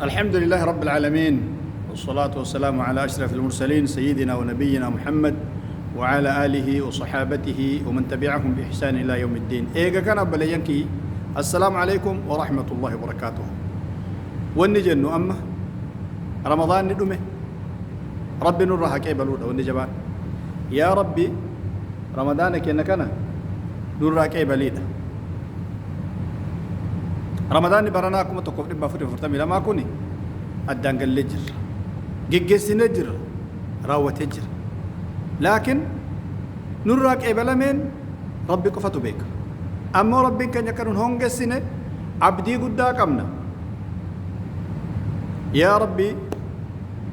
الحمد لله رب العالمين، والصلاة والسلام على أشرف المرسلين سيدنا ونبينا محمد وعلى آله وصحابته ومن تبعهم بإحسان إلى يوم الدين. إيجا كان أبلينكي، السلام عليكم ورحمة الله وبركاته. والنجن أمه رمضان ندمه ربي نرها كيبلودا والنجبان يا ربي رمضانك إنك أنا نرها كيبليدا. رمضان برناكم تقف 442 كوني أدان قال لجر جيجس نجر راوة تجر، لكن نراك إبلمين ربي كفتو بيك. أما ربي كان يكون هونجسنة عبدي قداك أمنا يا ربي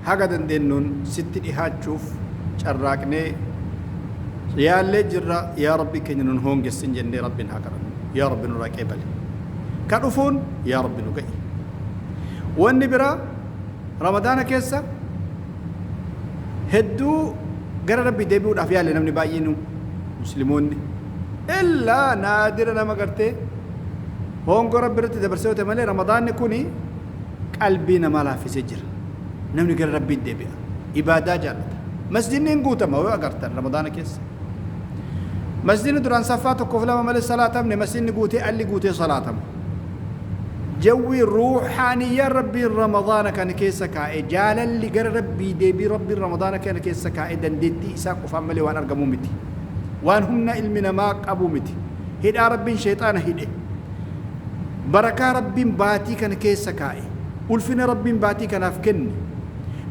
هكذا دينون ست إهات شوف شراكني يا لجر يا ربي كان يكون هونجسن جني ربي هكذا يا ربي نراك إبلي كرفون يا رب نقي. والنبرة رمضان كيسة هدو قرر ربي ديبي والأفيال لنمني باينو مسلمون إلا نادر أنا ما قرتي هون قرب برتي دبرسوه تملي رمضان نكوني قلبينا ما لها في سجر نمني قرر ربي ديبي إبادة جالت مسجد نقوته ما هو قرتن رمضان كيسة مسجد دران صفات وكفلا ما ملي صلاة من مسجد نقوته اللي قوته صلاة جوي روحانية ربي رمضان كان كيسا كاي جال اللي قر ربي ديبي ربي رمضان كان كيسا كاي دندتي إساق وفعملي وان أرقمو متي وان همنا علمنا ما قبو متي هيدا ربي شيطان هيدا بركة ربي باتي كان كيسا كاي ألفنا ربي باتي كان أفكني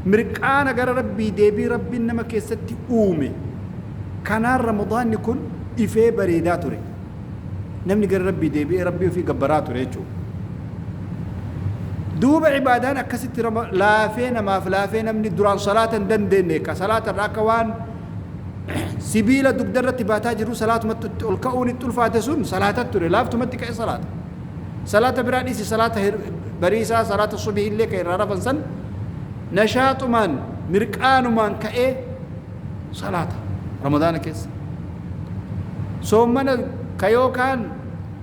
مرقانا قر ربي ديبي ربي نما كيسا تقومي كان رمضان يكون إفي بريداتوري نمني قر ربي ديبي ربي في قبراتوري جو دوب عبادان أكست لا فينا ما فلا فينا من الدران صلاة دندنة كصلاة الركوان سبيل دقدرة باتاجرو صلاة ما الكون التلفات سن صلاة التر لا تمتك أي صلاة صلاة برانيس صلاة بريسة صلاة الصبح اللي كيرارا فنسن نشاط من مركان من كأي صلاة رمضان كيس سومنا كيوكان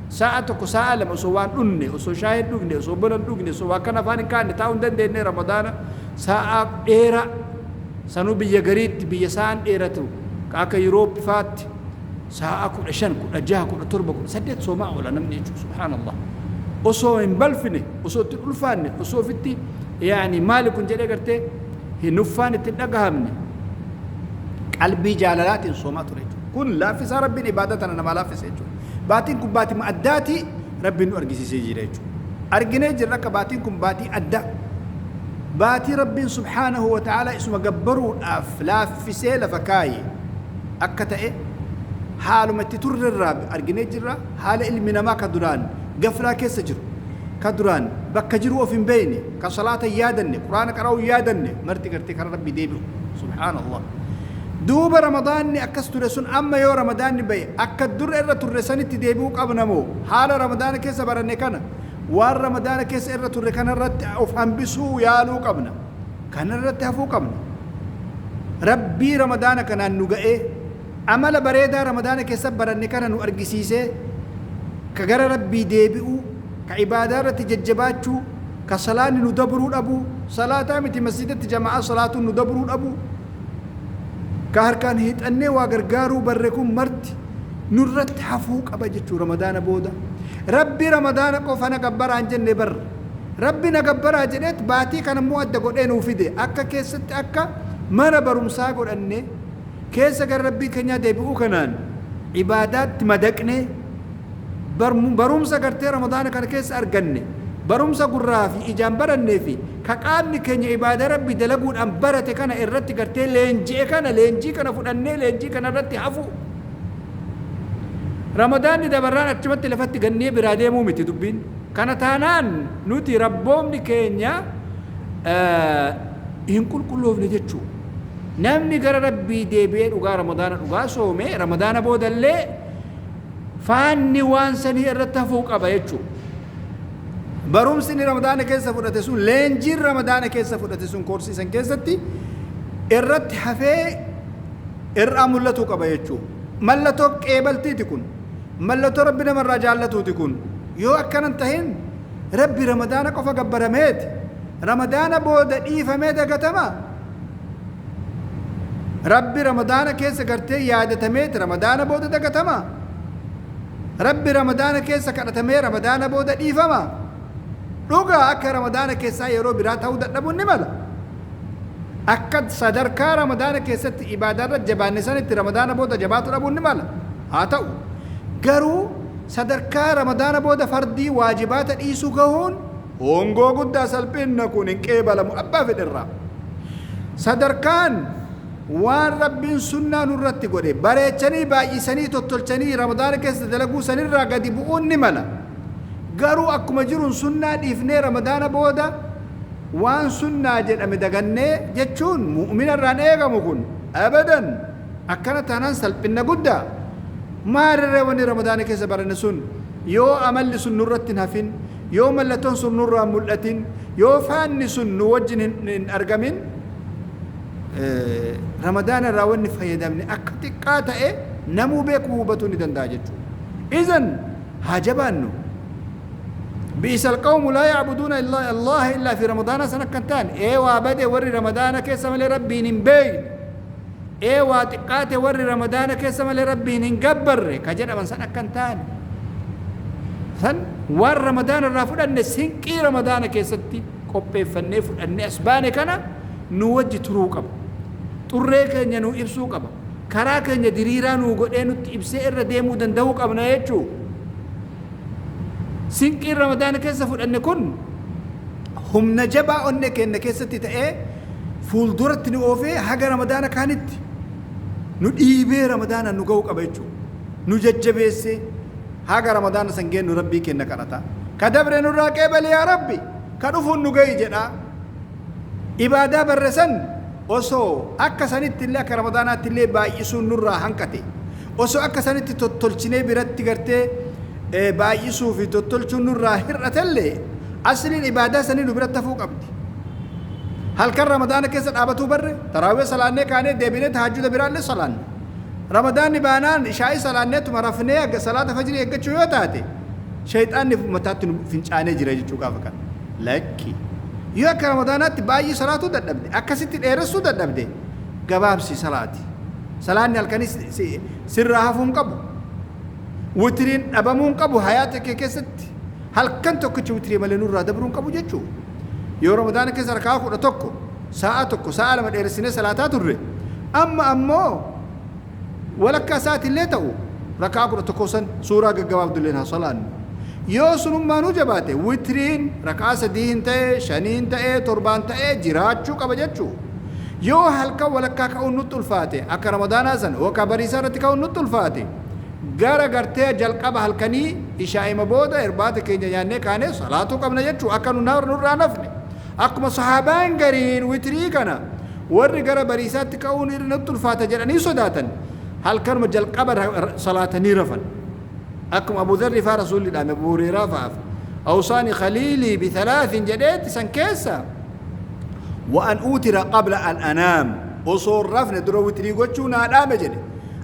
ساعة كساعة لما سوان أني وسو شاهد دغني وسو بلن دغني سو وكان فان كان تاون دندن رمضان ساعة إيرا سنو بيجريت بيسان إيرتو كاك يوروب فات ساعة كل شن كل جاه كل تربة كل سدت سو ما ولا نمني سبحان الله وسو إنبلفني وسو تلفاني وسو فتي يعني مالك جري قرتي هي نفاني تلقاها مني قلبي جالالات سو ما تريد كن لا في ربي عبادتنا أنا ما لا في سجود باتين كن باتي مؤداتي ربي نرجسي سيجريجو أرجني جرك باتين كن باتي أدى باتي ربي سبحانه وتعالى اسمه جبروا أفلاف في سيلة فكاي أكتئ حاله ما تطر الراب أرجني جرا حال علمنا ما كدران قفلا كسجر كدران بكجروا في بيني كصلاة يادني قرآن قرأوا يادني مرتي كرتي كر ربي ديبو سبحان الله دوب رمضان أكستر سن أما يو رمضان بي أكدر إرة ترساني تديبوك أبنمو حال رمضان كيس برني كان وار رمضان كيس إرة تركنا رت أفهم بسو يالوك أبنا كان رت هفوك أبنا ربي رمضان كان نجأ عمل بريدة رمضان كيس برني كان نأرجسيسه كجر ربي ديبو كعبادة رت ججباتشو كصلاة ندبرو أبو صلاة متى مسجد جماعة صلاة ندبرو أبو كهر كان هيت أني وغرغارو بركم مرت نرت حفوك أبجتشو رمضان بودا ربي رمضان قفنا كبر عن جنة بر ربي نكبر عن جنة باتي كان مؤدى قد إنه فيدي أكا كيست أكا ما نبرم ساقر أني كيس كان ربي كنيا ديبو كنان عبادات مدكني بروم ساقرتي رمضان كان كيس أرجني بروم ساقر في إجام برني في كقامني كنيا عبادة ربي دلقون أم برتي كان إرتي كرتي لينجي كان لينجي كان فلاني لينجي كان رتي حفو رمضان دبران أتشمت لفت جنيه برادة مو متدبين كان تانان نوتي ربهم لكنيا ينقل كله في نجتشو نمني قرر ربي ديبين وقا رمضان وقا صومي رمضان بود اللي فاني وانسني إرتفوق أبا يتشو barumsi رمضان keessa fudhate sun leenjiin ramadaana keessa fudhate sun koorsii san keessatti irratti hafee irraa mul'atuu qaba jechuudha. Mallattoo qeebaltiiti kun. Mallattoo rabbi namarraa jaallatuuti kun. Yoo akkanan tahin Rabbi Ramadaana qofa gabbarameeti Ramadaana booda dhiifamee dagatama. Rabbi Ramadaana keessa gartee yaadatameeti Ramadaana booda dagatama. Rabbi Ramadaana keessa kadhatamee Ramadaana booda dhiifama. Dhugaa akka Ramadaana keessaa yeroo biraa ta'uu dadhabuun ni mala. Akka sadarkaa Ramadaana keessatti ibaadaarra jabaanne sanitti Ramadaana booda jabaatu dhabuun ni mala. Haa ta'u garuu sadarkaa Ramadaana booda fardii waajibaata dhiisuu gahuun hongoo guddaa, salphinna kun hin qeebalamu abbaa fedherraa. Sadarkaan waan Rabbiin sunnaa nurratti godhe bareechanii baay'isanii tottolchanii Ramadaana keessa dalaguu sanirraa gadi bu'uun ni mala. Garuu akkuma jiruun sunnaa dhiifnee Ramadaana booda waan sunnaa jedhame dagannee jechuun mu'mina irraan eegamu kun abadan. Akkana taanaan salphinna guddaa. Maalirree wanni Ramadaana keessa baranne sun yoo amalli sun nurratti hin hafin, yoo mallattoon sun nurraa hin mul'atin, yoo faanni sun nu wajjin hin argamin, Ramadaana irraa wanni fayyadamne akka xiqqaa ta'e namuu beekuu hubatuu ni danda'a jechuudha. Izan haa jabaannu. Bi'isa alqawmu laa ya'buduuna Allaha illaa fi Ramadaana san akka hin taane, ee waa bade warri Ramadaana keessa malee Rabbiin hin beekne, ee waa xiqqaate warri Ramadaana keessa malee Rabbiin hin gabbarre ka jedhaman san akka hin taane, san waan Ramadaana irraa fudhanne sinqii Ramadaana keessatti qopheeffannee fudhannee as baane kana nu wajji turuu qaba. Xurree keenya nu ibsuu qaba. Karaa keenya diriiraa nuu godhee nutti ibsee irra deemuu danda'uu qabna jechuu. Sinqiin Ramadaana keessa fudhanne kun humna jabaa onnee keenya keessatti ta'ee fuulduratti nu oofee haga Ramadaana kaanitti nu dhiibee Ramadaanaan nu ga'uu qaba jechuudha. Nu jajjabeessee haga Ramadaana san geennu Rabbii keenya kadhata. Ka dabre nurraa qeebali yaa Rabbi, ka dhufuun nu ga'i jedhaa. Ibaadaa barre san osoo akka sanitti illee akka Ramadaanaatti illee baay'isuun nurraa hanqate, osoo akka sanitti tottolchinee biratti gartee baay'isuu fi tottolchuun nurraa hir'atellee, asliin ibaadaa sanii nu biratti hafuu qabdi. Halkan Ramadaana keessa dhaabatuu barre taraawee salaannee kaanee deebinee tahajjuda biraallee salaanna. Ramadaanni baanaan ishaa'ii salaanneetuma rafnee aga salaata fajrii eeggachuu yoo taate, shayxaanni mataatti nu fincaanee jira jechuu gaafa kana. Lakki. Yoo akka Ramadaanaatti baay'ee salaatuu dadhabde, akkasitti dheeressuu dadhabde, gabaabsi salaati. Salaanni halkanii sirraa hafuu hin qabu. Witiriin dhabamuu hin qabu hayaata kee keessatti. Halkan tokkicha witirii malee nurraa dabruu hin qabu jechuu. Yoo Ramadaana keessa rakaa 11, sa'a 1, sa'a 2 dheeressinee salaataa turre, amma ammoo walakkaa isaatillee ta'u rakaa 11 san suuraa gaggabaabdulleen haa salaannu. Yoo sunummaanuu jabaate witiriin rakaa 3 hin ta'e, 5 hin ta'e, 7 ta'e jiraachuu qaba jechuu. Yoo halkan walakkaa ka'uun nutti ulfaate akka Ramadaanaa san yookaan bariisaa irratti ka'uun nutti ulfaate, gara gartee jalqaba halkanii ishaa'ima booda irbaata keenya nyaannee kaanee salaatuu qabna jechuu, akka nurraa nafne. Akkuma sahaabaan gariin witirii kana warri gara bariisaatti ka'uun irra nutti ulfaata jedhanii sodaatan halkanuma jalqaba salaatanii rafan. Akkuma Abu Dharri faa Rasuulli dhaame Abu Hureyraa fa'aaf, awsaani khaliilii bithalaatin jedheetti, san keessa wa an uutira qabla an anaam, osoo hin rafne dura witirii gochuu naa dhaame jedhe.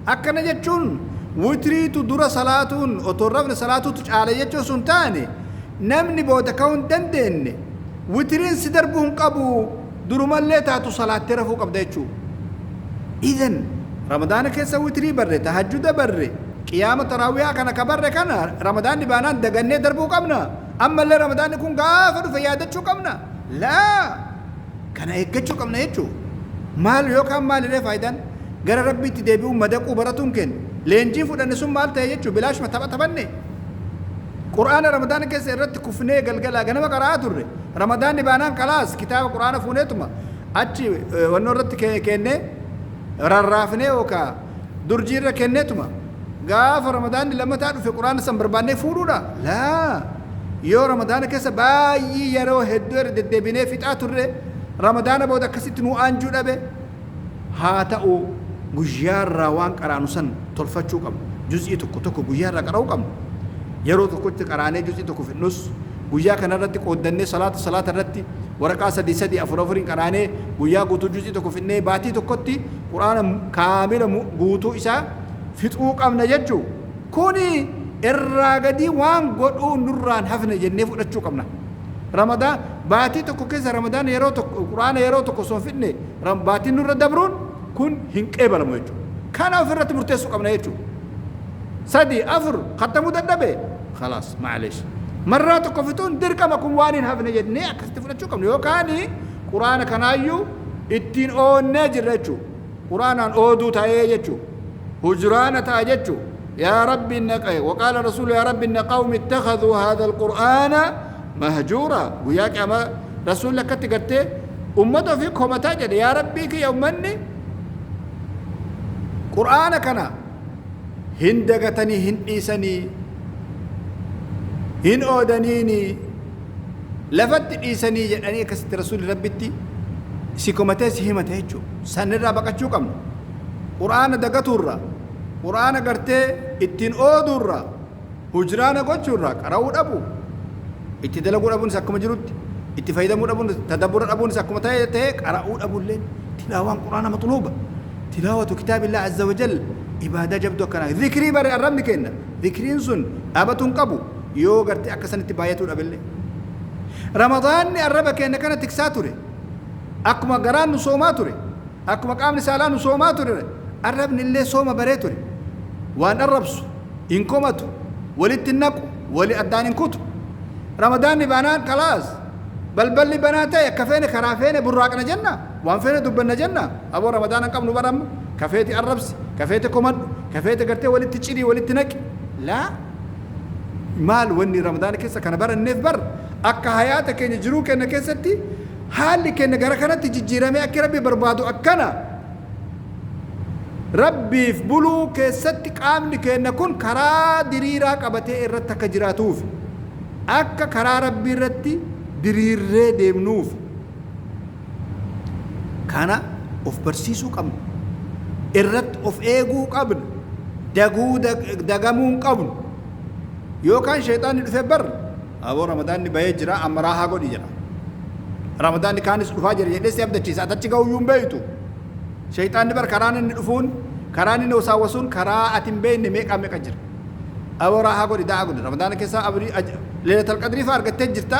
Akkana jechuun witiriitu dura salaatuun otoo hin rafne salaatuutu caala jechuu osoo hin taane, namni booda ka'uu hin dandeenye witiriin si darbuu hin qabu, durumallee taatu salaattee rafuu qabda jechuu. Idan Ramadaana keessa witirii barre, tahajjuda barre, qiyaama taraawihaa kana ka barre kana Ramadaanni baanaan dagannee darbuu qabna? Ammallee Ramadaanni kun gaafa dhufe yaadachuu qabna? Laa, kana eeggachuu qabna jechuu. Maal yookaan maalirree faayidaan gara Rabbiitti deebi'uun madaquu baratuun kenna? Leenjiin fudhanne sun maal ta'e jechuu? Bilaashuma tapha taphanne. Qur'aana Ramadaana keessa irratti kufnee galgalaa ganama qara'aa turre, Ramadaanni baanaan kalaas kitaaba Qur'aana fuuneetuma achi wannoo irratti kennee rarraafnee yookaan durjii irra kenneetuma gaafa Ramadaanni lammataa dhufe Qur'aana san barbaannee fuudhuudha? Laa, yoo Ramadaana keessa baay'ee yeroo hedduu irra deddeebinee fixaa turre, Ramadaana booda akkasitti nuu aanjuu dhabe haa ta'u, guyyaarraa waan qaraanu san tolfachuu qabna. Juz'ii tokko tokko guyyaarraa qara'uu qabna. Yeroo tokkotti qaraanee juz'ii tokko fidnus, guyyaa kanarratti qooddannee salaata salaata irratti waraqaa sadii sadii afur afuriin qaraanee guyyaa guutuu juz'ii tokko fidnee baatii tokkotti Quraana kaamila guutuu isaa fixuu qabna jechuu. Kuni irraa gadii waan godhuu nurraan hafne jennee fudhachuu qabna. Ramadaan baatii tokko keessa Ramadaan yeroo tokko Qur'aana yeroo tokko osoo hin fidne baatiin nurra dabruun kun hin qeebalamu jechuudha. Kana ofirratti murteessuu qabna jechuudha. Sadi afur khattamuu dadhabe khalaas maaleesh. Marraa tokko fixuun dirqama kun waan hin hafne jennee akkasitti fudhachuu qabna. Yookaan Qur'aana kanaayyuu ittiin oonnee jirra jechuudha. Qur'aanaan ooduu ta'ee jechuudha. Hujraana ta'a jechuudha. Yaa Rabbi inna waqaala rasuulu yaa Rabbi inna qawmi ittakhadhuu haadha alqur'aana mahjuura. Guyyaa qiyaamaa rasuulli akkatti gartee ummata ofii komataa jedhe, yaa Rabbii kiyya, ummanni Qur'aana kana hin dagatanii, hin dhiisanii, hin oodaniini, lafatti dhiisanii jedhanii akkasitti rasuulli Rabbitti si komatee si himate jechuudha. Sanirraa baqachuu qabna. Qur'aana dagatuurraa, Qur'aana gartee ittiin ooduurraa, hujraana gochuurraa, qara'uu dhabu, itti dalaguu dhabuunis akkuma jirutti, itti fayyadamuu dhabuun, tadabbura dhabuunis akkuma ta'e ta'e, qara'uu dhabuullee tilaawaan Qur'aana maxluuba. Tilaawatu kitaabillah azza wa jal ibaadaa jabduu akkanaa. Zikrii bare arrabni kenna. Zikriin sun dhaabatu hin qabu yoo gartee akka sanitti baay'atuu dhabillee. Ramadaanni arraba keenya kana tiksaa ture. Akkuma garaan nu soomaa ture. Akkuma qaamni saalaa nu soomaa ture. Arrabni illee sooma baree ture. Waan arrabsu hin komatu, walitti hin naqu, wali addaan hin kutu. Ramadaanni baanaan kalaas balballi banaa ta'e, akka feene karaa feene burraaqna jenna, waan feene dubbanna jenna. Aboo, Ramadaana hin qabnu baramma. Kafeeti arrabsi, kafeete komadhu, kafeete gartee walitti cidii, walitti naqi. Laa, maal wanni Ramadaana keessa kana baranneef bar akka hayaata keenya jiruu keenya keessatti haalli keenya gara kanatti jijjiiramee akka Rabbi barbaadu akkana Rabbiif buluu keessatti qaamni keenya kun karaa diriiraa qabatee irratti akka jiraatuuf, akka karaa Rabbii irratti diriirree deemnuuf kana of barsiisuu qabna, irratti of eeguu qabna, daguu dagamuu hin qabnu. Yookaan sheexaanni dhufee, bar aboo, Ramadaanni bahee jira, amma raahaa godhi jedha. Ramadaanni kaanis dhufaa jira jedhee si abdachiisa. Ati achi ga'uyyuu hin beektu. Sheexaanni bar karaan inni dhufuun, karaan inni wasaawwasuun, karaa ati hin beekne meeqaa meeqa jira. Aboo, raahaa godhi, da'a godhi. Ramadaana keessaa abrii Leelatal Qadrii fa'aa argattee jirta.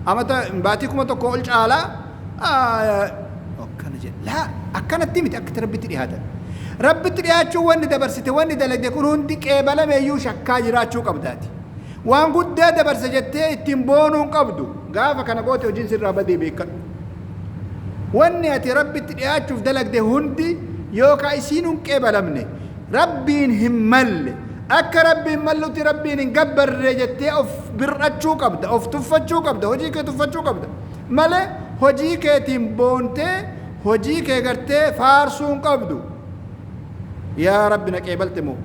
Amata baatii 1000 ol caalaa akkana jedha. Laa, akkanatti miti akkatti Rabbitti dhiyaatan. Rabbitti dhiyaachuun wanni dabarsite, wanni dalagde kun hundi qeebalameeyyuu shakkaa jiraachuu qabdaati. Waan guddaa dabarse jettee ittiin boonuu hin qabdu. Gaafa kana goote hojiin sirraa badee beekadhu. Wanni ati Rabbitti dhiyaachuuf dalagde hundi yookaan isiin hin qeebalamne, Rabbiin hin malle, akka Rabbiin mallutti Rabbiin hin gabbarre jettee of bir'achuu qabda, of tuffachuu qabda, hojii kee tuffachuu qabda. Malee hojii keetiin boontee hojii kee gartee faarsuu hin qabdu. Yaa Rabbi, na qeebalte moo?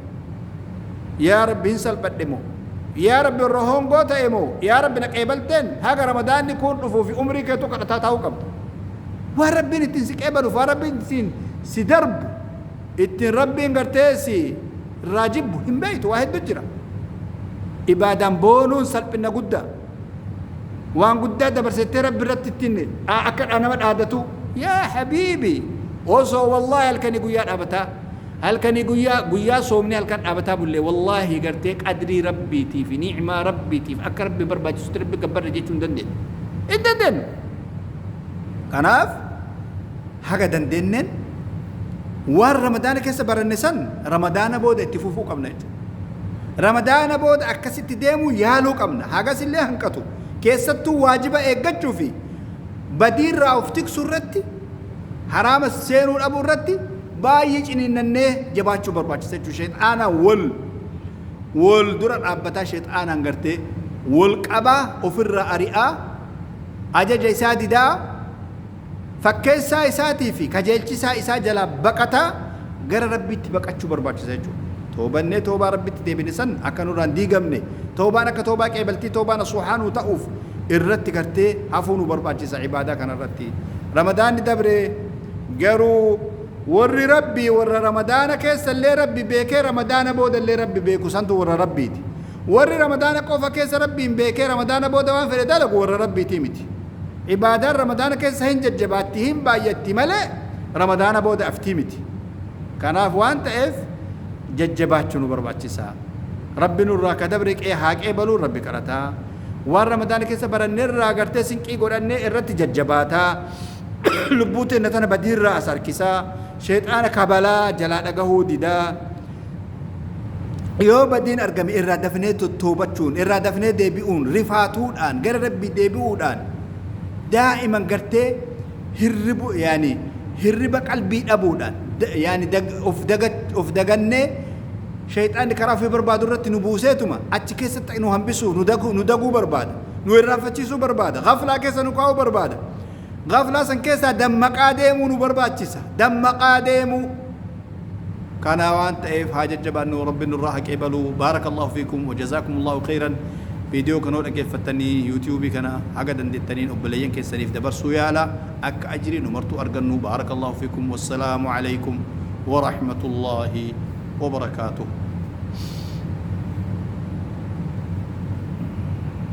Yaa Rabbi, hin salphadhe moo? Yaa Rabbi, warra hongoo ta'e moo? Yaa Rabbi, na qeebalteen haga Ramadaanni kun dhufuu fi umrii keetu kadhataa taa'uu qabda. Waan Rabbiin ittiin si qeebaluuf, waan Rabbiin ittiin si darbu, ittiin Rabbiin gartee si irraa jibbu hin beektu, waa hedduu jira. Ibaadaan boonuun salphina guddaa. Waan guddaa dabarsettee Rabbi irratti ittiin akka nama dhaadatu. Yaa habiibi, osoo wallaahi halkanii guyyaa dhaabataa, halkanii guyyaa guyyaa soomnee halkan dhaabataa bullee, wallaahi gartee qadrii Rabbiitii fi ni'maa Rabbiitiif akka Rabbi barbaachisutti Rabbi gabbarre jechuu hin dandeenyu. Hin dandeenyu. Kanaaf haga dandeenneen waan Ramadaana keessa baranne san Ramadaana booda itti fufuu qabna jechuudha. Ramadaana booda akkasitti deemuu yaaluu qabna. Hagas illee hanqatu. Keessattuu waajiba eeggachuu fi badiirraa of tiksuu irratti, haraama seenuu dhabuu irratti baay'ee ciniinnannee jabaachuu barbaachisa jechuudha. Sheexaanaan wal wal dura dhaabbataa, sheexaanaan gartee wal qabaa, ofirraa ari'aa, ajaja isaa didaa, fakkeessaa isaatii fi kajeelchisaa isaa jalaa baqataa gara Rabbiitti baqachuu barbaachisa jechuudha. Toobannee toobaa Rabbitti deebine san akka nurraan diigamne, toobaan akka toobaa qeebaltii, toobaa nasuuhaa nuu ta'uuf irratti gartee hafuu nu barbaachisa ibaadaa kanarratti. Ramadaanni dabre, garuu warri Rabbii warra Ramadaana keessa illee Rabbi beekee Ramadaana booda illee Rabbi beeku santu warra Rabbiiti. Warri Ramadaana qofa keessa Rabbiin beekee Ramadaana booda waan fedhe dalagu warra Rabbiitii miti. Ibaadaan Ramadaana keessa hin jajjabaatti, hin baay'atti malee Ramadaana booda aftii miti. Kanaaf waan ta'eef jajjabaachuu nu barbaachisa. Rabbi nurraa ka dabre qee haa qeebaluu Rabbi kadhataa. Waan Ramadaana keessa barannerraa gartee sinqii godhannee irratti jajjabaataa. Lubbuu teenna tana badiirraa as harkisaa. Sheexaana kabalaa jalaa dhagahuu didaa. Yoo badiin argame irraa dafnee tottoobachuun, irraa dafnee deebi'uun, rifaatuudhaan, gara Rabbii deebi'uudhaan daa'iman gartee hirribu yaani hirriba qalbii dhabuudhaan yaani of daga of dagannee shayxaanni karaa ofii barbaadu irratti nu buuseetuma achi keessatti nu hambisuu nu daguu nu daguu barbaada nu irraanfachiisuu barbaada ghaflaa keessa nu kaa'uu barbaada ghaflaa san keessaa dammaqaa deemuu nu barbaachisa dammaqaa deemuu Kana waan ta'eef haa jajjabaannu Rabbi nurraa haa qeebalu. Baarakallahu fiikum wa jazaakumullahu khayran. Viidiyoo kana yoo dhaggeeffattanii yuutiyuubii kana haga dandeettaniin obboleeyyan keessaniif dabarsuu yaala akka ajrii nu martuu argannu. Baarakallahu fiikum wassalaamu alaykum wa rahmatullahi wa barakaatuh.